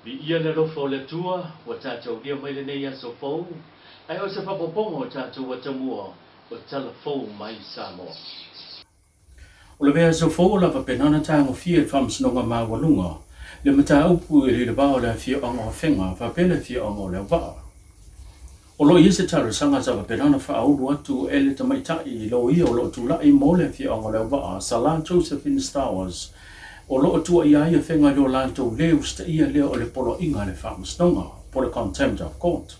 Viia le alofa o le Atua ua tatou aulia mai lenei aso fou, ae o se faaopoopoga o tatou atamua o tala fou mai Samoa. O le vaiaso fou o le a faapena ona tagofia e le Faamasinoga Maualuga le mataupu i le va o le afioaga o Afega faapea le afioaga o Leauvaa. O lo o i ai se talosaga sa faapena ona faaulu atu e le tamaitai loia o lo o tulai mo le afioaga o Leauvaa, Sala Josephine Stowers, o lo o tuuaia ai Afega i lo latou le usitaia lea o le poloaiga a le Faamasinoga, po o le Contempt of Court.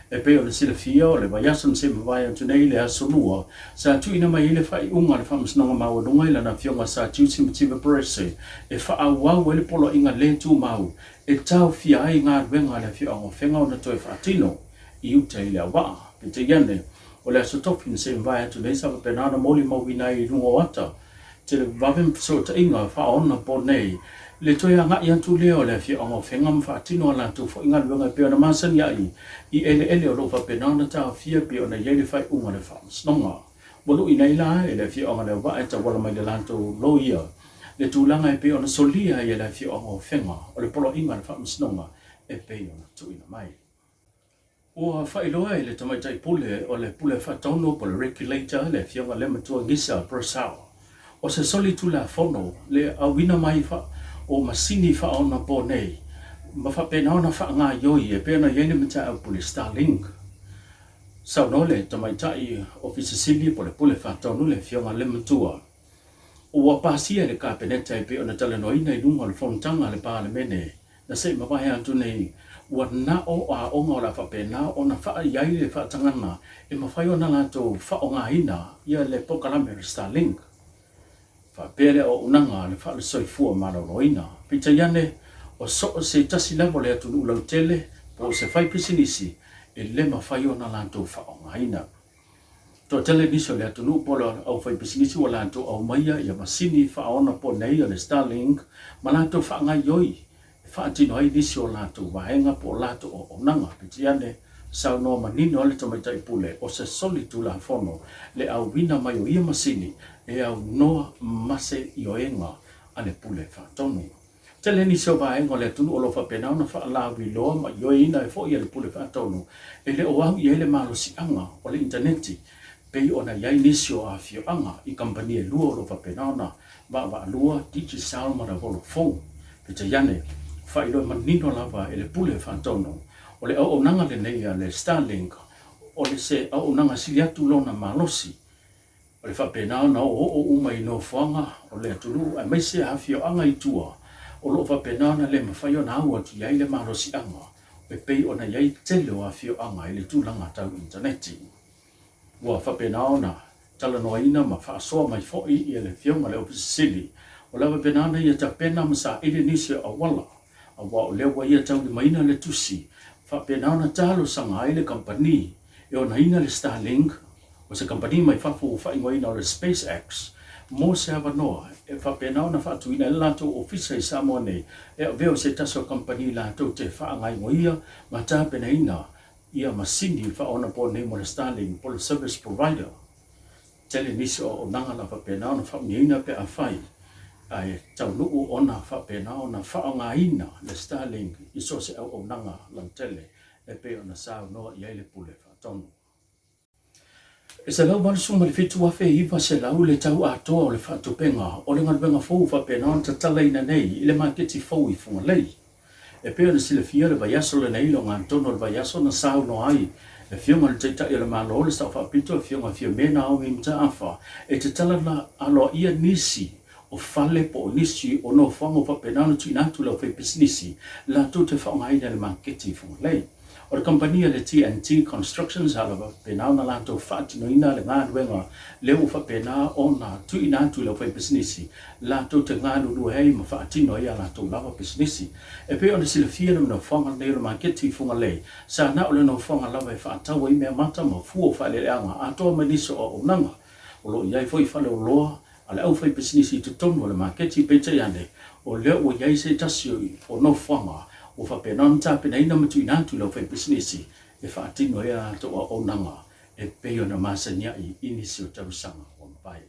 E pei ona silafia, o le vaiaso na se i mavae atu nei i le Aso Lua, sa tuuina mai ai le faaiuga a le Faamasinoga Maualuga i lana Afioga Sir Tiusi Mativa Perese e faaauau ai le poloaiga le tumau e taofia ai galuega a le afioaga o Afega ona toe faatino i uta i Leauvaa. Peitai ane, o le Aso Tofi na se i mavae atu nei sa faapena ona molimauina ai i luga o ata televave ma fesootaiga faaonapo nei le toe agai atu lea o le afioaga o Afega ma faatino a latou foi galuega e pei ona masani ai i eleele o lo o faapena ona taofia e pei ona i ai le faaiuga a le Faamasinoga. Ua luʻi nei la e le afioaga Leauvaa e tauala mai le latou loia le tulaga e pei ona solia ai e le afioaga o Afega o le poloaiga a le Faamasinoga e pei ona tuuina mai. Ua faailoa e le tamaitai pule o le Pule Faatonu po o le Regulator le Afioga Lematua Gisa Purcell, o se soli tulafono le auina mai o masini faaonapo nei ma faapena ona faagaioi e pei ona i ai le mataupu i le Starlink. Saunoa le tamaitai Ofisa Sili po o le Pule Faatonu le Afioga Lematua, Ua pasia e le Kapeneta e pei ona talanoaina i luga o le fonotaga a le Palemene na se i mavae atu nei, ua na o aoga o le a faapena ona faa i ai le faatagaga e mafai ona latou faaaogaina ia le polokalame o le Starlink faapea le auaunaga a le Fale Soifua Maloloina. Peitai ane, o so o se tasi lava o le atunuu lautele po o se faipisinisi e le mafai ona latou faaaogaina. Toatele nisi o le atunuu po o le aufaipisinisi ua latou aumaia ia masini faaonaponei o le Starlink ma latou faagaioi e faatino ai nisi o latou vaega po o latou auaunaga. Peitai ane, saunoa manino le tamaitai pule o se soli tulafono le auina mai o ia masini e aunoa ma se ioega a le pule faatonu. Tele nisi o vaega o le atunuu o lo o faapena ona faalauiloa ma ioeina ai foi e le Pule Faatonu e le o au i ai le malosiaga o le initaneti pei ona i ai nisi o afioaga i kamupani e lua o lo o faapena ona vaavaalua, Digicel ma le Vodafone. Peitai ane, faailoa manino lava e le Pule Faatonu o le auaunaga lenei a le Starlink o le se auaunaga sili atu lona malosi. O le faapena ona oooo uma i nofoaga o le atunuu aemaise afioaga i tua o lo o faapena ona le mafai ona au atu i ai le malosiaga e pei ona i ai tele o afioaga i le tulaga tau initaneti. Ua faapena ona talanoaina ma faasoa mai foi ia le Afioga i le Ofisa Sili o le a faapena ona ia tapena ma saili nisi o auala aua o lea ua ia taulimaina le tusi faapena ona talosaga ai le kamupani e onaina le Starlink, o se kamupani mai fafo ua faaigoaina o le SpaceX, mo se avanoa e faapena ona faatuina ai le latou ofisa i Samoa nei e avea o se tasi o kamupani latou te faagaioia ma tapenaina ia masini faaonaponei mo le Starlink po o le service provider. Tele nisi o auaunaga la faapena ona faaumiaina pe afai ae taunuu ona faapena ona faaaogaina le Starlink i so o se auaunaga lautele e pei ona saunoa i ai le Pule Faatonu. E $187,900 le tau atoa o le faatupega o le galuega fou faapena ona tatalaina nei i le maketi fou i Fugalei. E pei ona silafia le vaiaso lenei i le ogatotonu o le vaiaso na saunoa ai le Afioga i le Taitai o le Malo, le Sao Faapito, le Afioga Fiame Naomi Mataafa, e tatala aloaia nisi o fale po o nisi o nofoaga ua faapena ona tuuina atu i le aufaipisinisi latou te faaaogaina i le maketi i Fugalei. O le kamupani a le TNT Constructions a lava faapena ona latou faatinoina le galuega lea ua faapena ona tuuina atu i le aufaipisinisi latou te galulue ai ma faatino ai a latou lava pisinisi. E pei ona silafia le nofoaga lenei o le maketi i Fugalei, sa na o le nofoaga lava e faatau ai meamata ma fua o faaeleeleaga atoa ma nisi o auaunaga. O lo o i ai foi faleoloa a le aufaipisinisi i totonu o le maketi, peitai ane, o lea ua i ai se tasi o nofoaga ua faapena ona tapenaina ma tuuina atu i le aufaipisinisi e faatino ai a latou auaunaga e pei ona masaniai i nisi o tausaga ua mavae.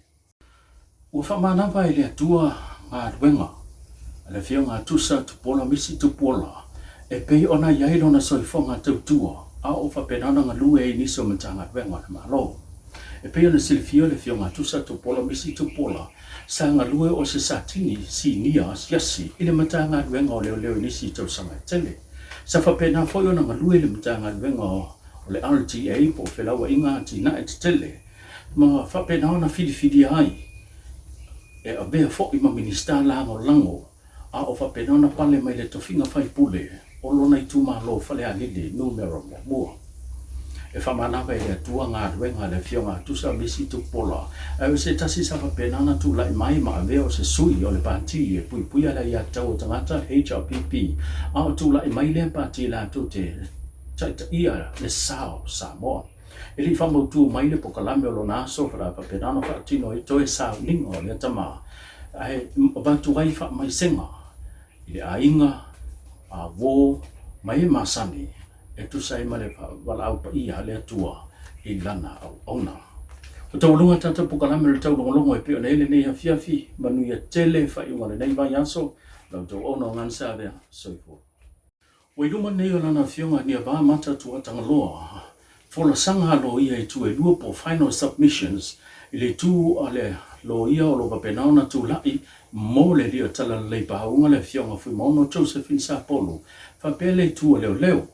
Ua faamanava e le Atua galuega a le Afioga a Tusa Tupuola Misi Tupuola. E pei ona i ai lona soifuaga tautua a o faapena ona galue ai i nisi o Matagaluega a le Malo. E pei ona silafia le Afioga a Tusa Tupuola Misi Tupuola sa galue o se Satini Sinia Asiasi i le Matagaluega o Leoleo i nisi tausaga e tele. Sa faapena foi ona galue i le Matagaluega o le LTA po o Felauaiga Atinae Tetele ma faapena ona filifilia ai e avea foi ma Minisita Lagolago a o faapena ona pale mai le tofiga faipule o lona itumalo Falealili Numera Muamua. E faamanava e le Atua galuega a le Afioga a Tusa Misi Tupuola, ae o se tasi sa faapena ona tulai mai ma avea o se sui o le Pati e Puipuia le Aiatatau o Tagata, HRPP, a o tulai mai lea Pati latou te taitaia le sa o Samoa. E le i faamautu mai le pokalame o lona aso, o le a faapena ona faatino ai toe sauniga o lea tama, ae avatu ai faamaisega i le aiga, a uo ma e masani e tusa ai ma le valaau paia a le Atua i lana auauna. Ua taualuga tatou pokalame o le taulogologo e pei ona i ai lenei afiafi, manuia tele faaiuga o lenei vaiaso, la outou auauna o Gane Savea. Soifua. Ua i luma nei o lana afioga Niava Mata Tuatagaloa, folasaga a loia i itu e lua po o final submissions i le itu a le loia o lo o faapena ona tulai mo le alii o Talalelei Paauga le afioga Fuimaono Josephine Sapolu faapea le itu a leoleo.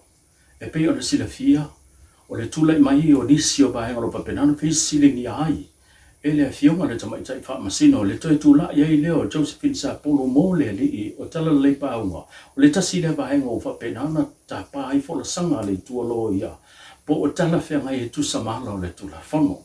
E pei ona silafia, o le tulai mai o nisi o vaega o lo o faapena ona fesiligia ai E le Afioga le Tamaitai Faamasino, le toe tulai ai lea o Josephine Sapolo mo le alii o Talalelei Paauga, o le tasi lea vaega ua faapena ona tapa ai folasaga a le Itu o Loia po o talafeagai e tusa ma ala o le Tulafono.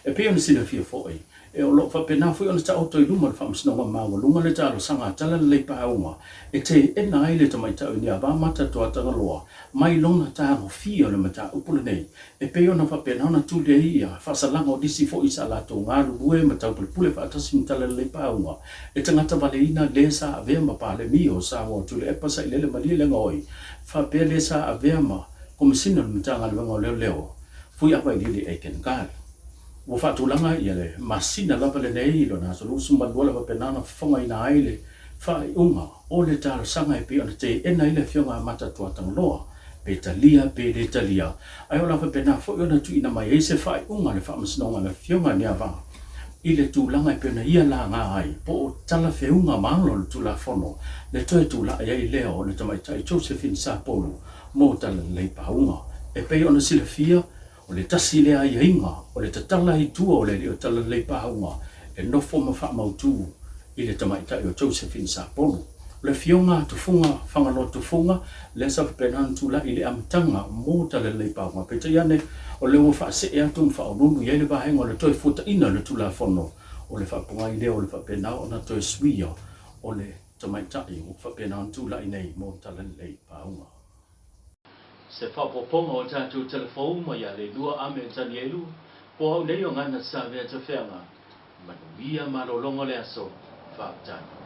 E pei ona silafia foi, e o lo o faapena foi ona taoto i luma o le Faamasinoga Maualuga le talosaga a Talalelei Paauga e teena ai le Tamaitai o Niava Mata Tuatagaloa mai lona tagofia o le mataupu lenei E pei ona faapena ona tuli ai ia faasalaga o nisi foi sa latou galulue ma taupulepule faatasi ma Talalelei Paauga e tagata valeina le sa avea ma Palemia o Samoa Tuilaepa Sailele Malielegaoi faapea le sa avea ma Komesina o le Matagaluega o Leoleo Fuiava Iliili Aiken Gale. Ua faatulaga ia le masina lava lenei i lona aso 22 le faapena ona fofogaina ai le faaiuga o le talosaga e pei ona teena ai le Afioga a Mata Tuatagaloa pe talia pe le talia, ae o le a faapena foi ona tuuina mai ai se faaiuga a le Faamasinoga a le Afioga a Niava i le tulaga e pei ona ia laga ai po o talafeuga ma ala o le Tulafono le toe tulai ai lea o le Tamaitai Josephine Sapolu mo Talalelei Pauga. E pei ona silafia, o le tasi lea aiaiga o le tatala i tua o le alii o Talalelei Pauga e nofo ma faamautu i le tamaitai o Josephine Sapolu. O le afioga a Tufuga, Fagaloa Tufuga, lea sa faapena ona tulai i le amataga mo Talalelei Pauga. Peitai ane, o lea ua faasee atu ma faauluulu i ai le vaega o le toe fuataina o le Tulafono o le faapogai lea o le faapena ona toe suia o le tamaitai ua faapena ona tulai nei mo Talalelei Pauga. Se faaopoopoga o tatou telefou mai ia Leilua Ame Tanielu, po au nei o Gana Savea Tafeaga. Manuia malologa o le aso. Faafetai.